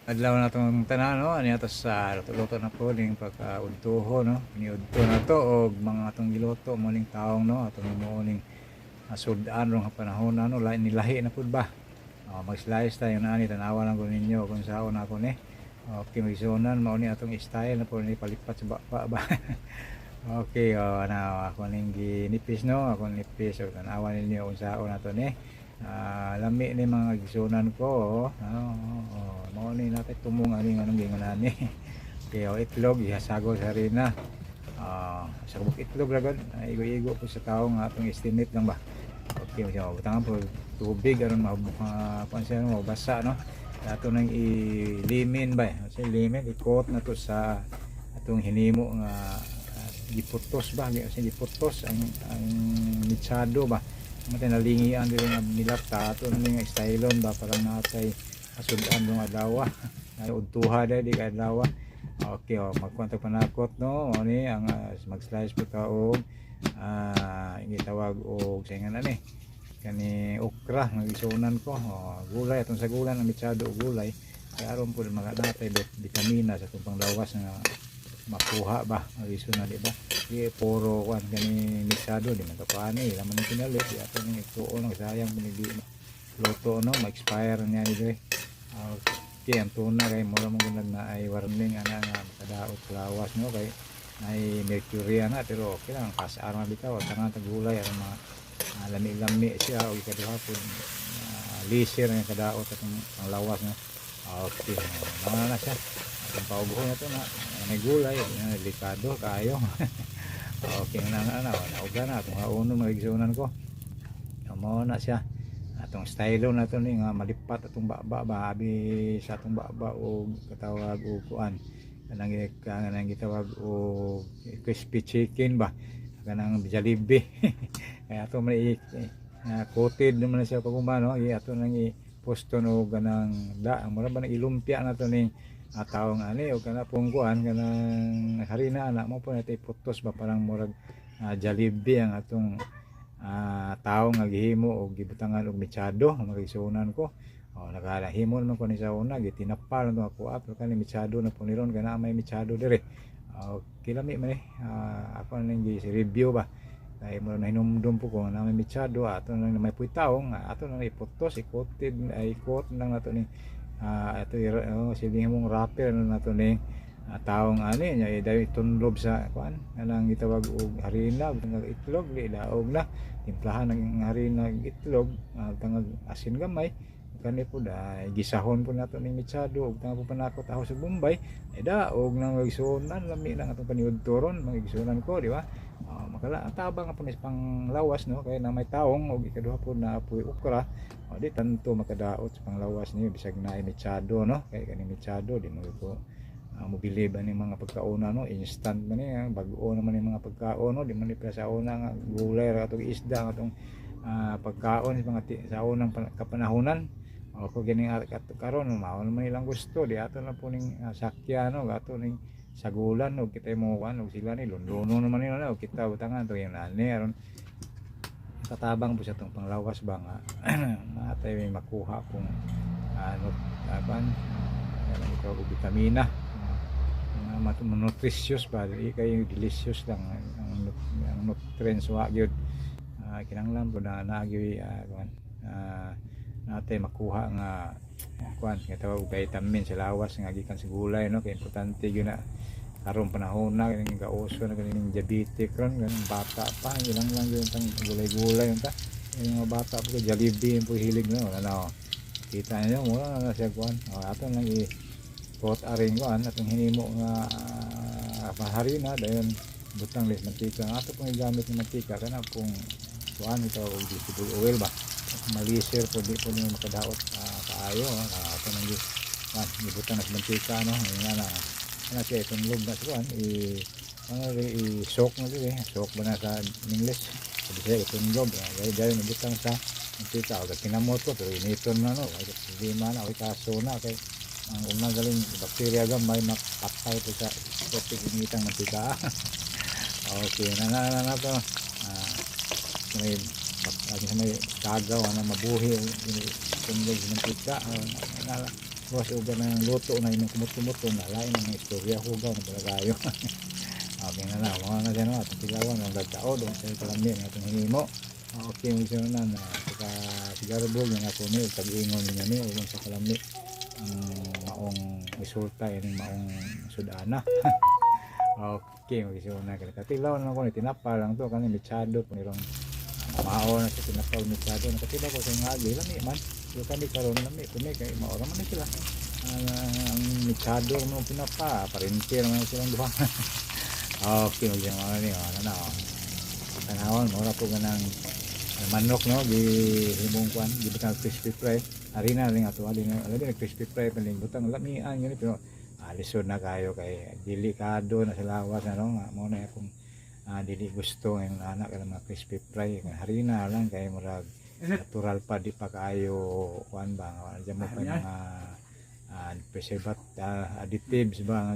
Adlaw na itong tanan, no? Ani ato sa luto-luto na po ning pagkaudtuho, no? Niudto na to og mga atong giluto mo ning taong, no? Atong mo ning sudan rong panahon na, no? Lahi nilahi na pud ba. Oh, mag-slice tayo na ani, tanawa lang ko ninyo kung saon ako ni. Okay, magsunan mao ni atong style na po ni palipat sa baba ba. Okay, oh, na ako ning ginipis, no? Ako nipis, og tanawa ninyo kung saon ato ni. Ah, lami ni mga gisunan ko, oh. Oh. Mao ni natay tumong ani anong gingon ani. Okay, oh, itlog ihasagol sa harina. Ah, sa kabuk itlog ra gud, igo-igo po sa tawo nga atong estimate lang ba. Okay, so butangan po tubig aron kuan siya, no, mabasa, no. Ato nang ilimin ba. Kasi limin i-coat na to sa atong hinimo nga giputos ba, kasi giputos ang mitsado ba. Matay nalingian diri nga nilata ato na nga stylon ba, parang natay asudan ng adlaw. Ay udtuha dai di ka adlaw. Okay, oh, magkwento panakot, no. Mao ni ang mag-slice po ta og gitawag og sa ingan ani kani okra nga gisunan ko. Oh, gulay atong sagulan ang mitsado og gulay kay aron po mga natay bitamina sa atong panglawas nga makuha ba, magisunan, di ba? Di puro kuan kani mitsado, di man to kuan, laman ni pinalit di ato ning ituon, ang sayang man di luto, no, ma-expire niya ni dire. Okay, ang tuna kay mura mo gunag na ay warning ana nga makadaot sa lawas, no, kay ay mercury ana, pero okay lang kasar man bitaw tangan tag gulay aron mga lami-lami siya o ikaduha po lisir nga kadaot atong ang lawas, no. Okay, na na siya atong paubuhon na to na may gulay na delikado kaayo. Okay na na na nauga na atong haonon, mga igsuonan ko. Mao na siya atong stylo na to ni nga malipat atong baba ba, abi sa atong baba og katawag og kuan kanang gitawag og crispy chicken ba, kanang Jollibee. Kaya ato man i coated naman na siya pag no, i ato nang i posto no kanang da mura ba nang ilumpia na to ning taong ani o kana pong kuan kanang harina ana mo po na iputos ba, parang murag Jollibee ang atong tawo nga gihimo og gibutangan og mitsado, mga igsuonan ko. Oh, nakalahimo naman ko ni sa una, gitinapal na ako pero kani mitsado na po ni ron kana may mitsado dire. Okay, lami man eh. Ako na nang review ba kay mo na hinumdum po ko na may mitsado ato nang may puy taong ato nang iputos, i-coated ay i-coat lang nato ni ato oh, silbihan mong wrapper ano nato ni taong ani nya dayon itunlob sa kuan kanang gitawag og harina tangag itlog, di daog na timplahan ng harina ug itlog, tangag asin gamay kani po da gisahon po nato ning mitsado ug tangag po panakot ako sa Bombay ay daog nang igsuonan, lami lang atong paniudtoron, mga igsuonan ko, di ba? Makala tabang nga po ni panglawas, no, kay na may taong ug ikaduha po na apoy okra. O, di tanto makadaot sa panglawas niyo bisag na ay mitsado, no, kay kani mitsado di mo ko mobilib ani mga pagkauna, no, instant man ni, bag-o naman ni mga pagkaon, no, di man ni sa una nga gulay ra atong isda nga atong pagkaon sa mga sa unang kapanahunan. O ko gini karon mao naman ilang gusto, di ato na po ning sakya, no, ato ning sagulan og kitay mo kuan og sila ni lunluno naman nila, no, kita butangan to yung ani aron katabang po sa itong panglawas ba nga matay may makuha kung ano apan ito og bitamina mga nutritious ba, di kay delicious lang ang nutrients wa gyud. Kinahanglan po na nagyoy kuan natay makuha nga kuan nga tawag og vitamin sa lawas nga gikan sa gulay, no, kay importante gyud na karon panahon na kining gauso na kining diabetic ron. Ganang bata pa ilang lang gyud tang gulay-gulay unta. Yung mga bata po Jollibee po hilig, no. Wala na, oh. Kita niyo mo na siya kuan, oh, ato lang i pot aring kuan atong hinimo nga harina, dayon butang les mantika. Ang ato pong gigamit ng mantika kana pong kuan ito og vegetable oil ba, malisir po, di po niyo makadaot kaayo. Ato nang kuan gibutang na sa mantika, no. Nga na na siya itunlog na sa kuan i ano ri i soak na diri, soak ba na sa English, sabi siya itunlog dahil dahil nabutang sa mantika o kinamot ko pero initon na, no, ay problema na, ay kaso na kay ang unang galing bakterya gamay makatay po sa topic initang mantika. Okay na na na, na to may ano, may tagaw na mabuhi tundog sa mantika. Na, na, Boss, ug ng luto na imong kumot-kumot na lain ang istorya, hugaw na pala kayo. Okay na na, mga na siya no, atong tilawan ang tao doon sa kalami nga atong hinimo. Okay mo siya na na saka siguro bol nga ako ni pag-ingon niya ni ug sa kalami ang maong resulta ining maong sudana. Okay, mo siya na kay katilaw na ko ni tinapa lang to kani mechado punirong mao na sa tinapa mechado nakatilaw ko sa ngagi lami man. So kani karon lami kuni kay mao ra man ni sila. Ang mechado mo tinapa parente naman silang duha. Okay, mo siya mga ni ano na oh. Tanawon mo ra po ganang manok no gi himong kwan gibutang crispy fry harina ring ato ali na alabi nag crispy fry paling butang lamian gani pero lisod na kayo kay delikado na sa lawas ano nga mo na akong dili gusto ngayong anak kanang mga crispy fry harina lang kay murag natural pa, di pa kaayo kuan ba nga diyan mo pa mga preservative, additives ba nga.